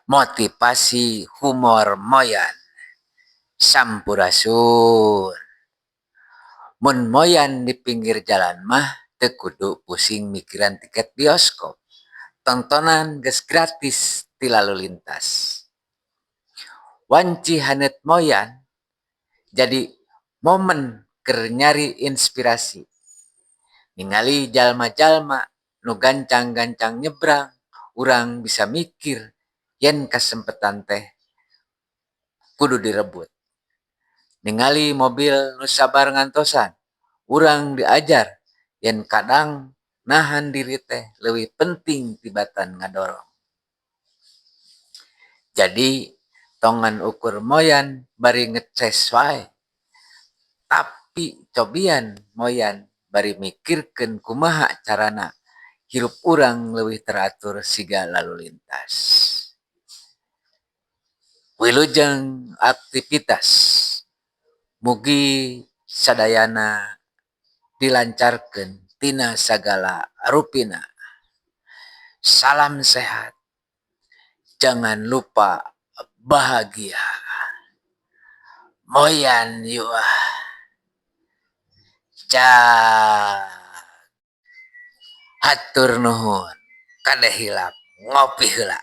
Motivasi humor moyan. Sampurasun. Mun moyan di pinggir jalan mah teu kudu pusing mikiran tiket bioskop. Tontonan geus gratis ti lalu lintas. Wanci haneut moyan jadi momen keur nyari inspirasi. Ningali jalma-jalma nu gancang-gancang nyebrang, urang bisa mikir yen kasempetan teh kudu direbut. Ningali mobil nu sabar ngantosan, urang diajar yen kadang nahan diri teh leuwih penting tibatan ngadorong. Jadi tong ngan ukur moyan bari ngeces wae, tapi cobian moyan bari mikirkeun kumaha carana hirup urang leuwih teratur siga lalu lintas. Wilujeng aktivitas, mugi sadayana dilancarkeun tina sagala rupina. Salam sehat, jangan lupa bahagia. Moyan yuk ah. Cag. Hatur nuhun, kade hilap ngopi heula.